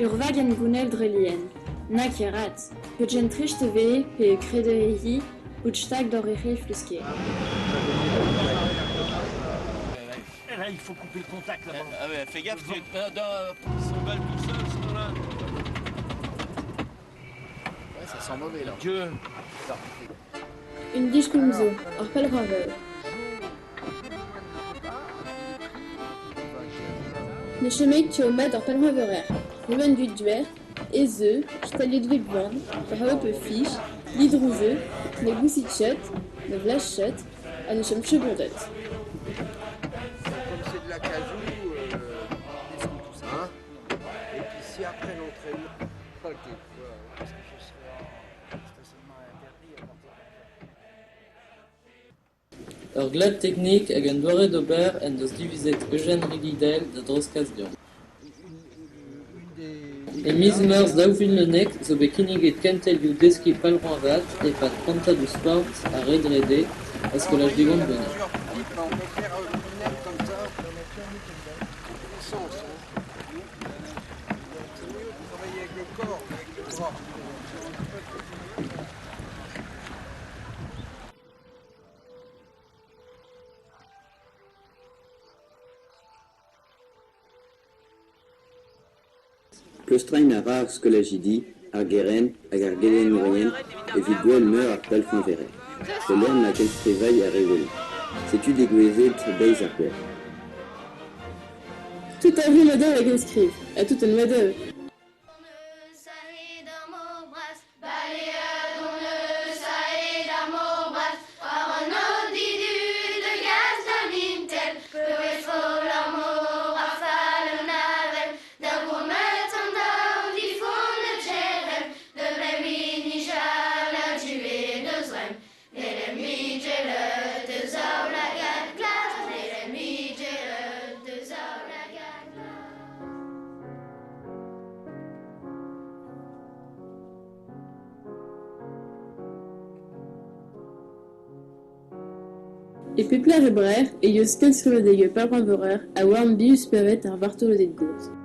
Ur vag hengounel dre lien. Na ket Pegen trist e vehe pe e kredehe-hi bout stag doc'h he c'heflusker. Là, il faut couper le contact là-bas. Ah ouais, fais gaffe, tu s'emballe tout seul ce là. Ouais, ça sent mauvais là. Dieu. Un diskoulm zo, ur pellc'hoarveur. Ne chomit ket mat ur pellc'hoarveurer. Rouan dud duer, ez eo, staliet 'vez buan, war pe fich, lidrouzeu, ne gousit ket, ne vlaz ket, ha ne chom ket bourdet. Comme c'est de l'acajou, euh, hein. Et puis si après l'entraînement. Ok. Parce que je serai en stationnement interdit à partir de Ur glad teknik hag un doare d'ober en deus divizet Eugène Riguidel da dreuzkas deomp. Une, une des. E miz Meurzh 2011 zo bet kinniget kentelioù deskiñ pellroeñvat e-pad prantadoù sport ha red-rede e skolaj Diwan Gwened. On peut faire une nette comme ça. Puissance. Hein. C'est mieux de travailler avec le corps qu'avec le bras. Pleustriñ a ra ar skolajidi, ar gerent hag ar gelennerien evit Gouel-meur ar pellfiñverer, e-lec'h ma kenstrivay ar re wellañ. Setu degouezhet deiz ar gouel. Tout ar rummadoù a genskriv, ha tout an oadoù. E pep lec'h e Brec'h e yeus kenstrivadegoù pellroeñverer ha war biv spered ar vartoloded gozh.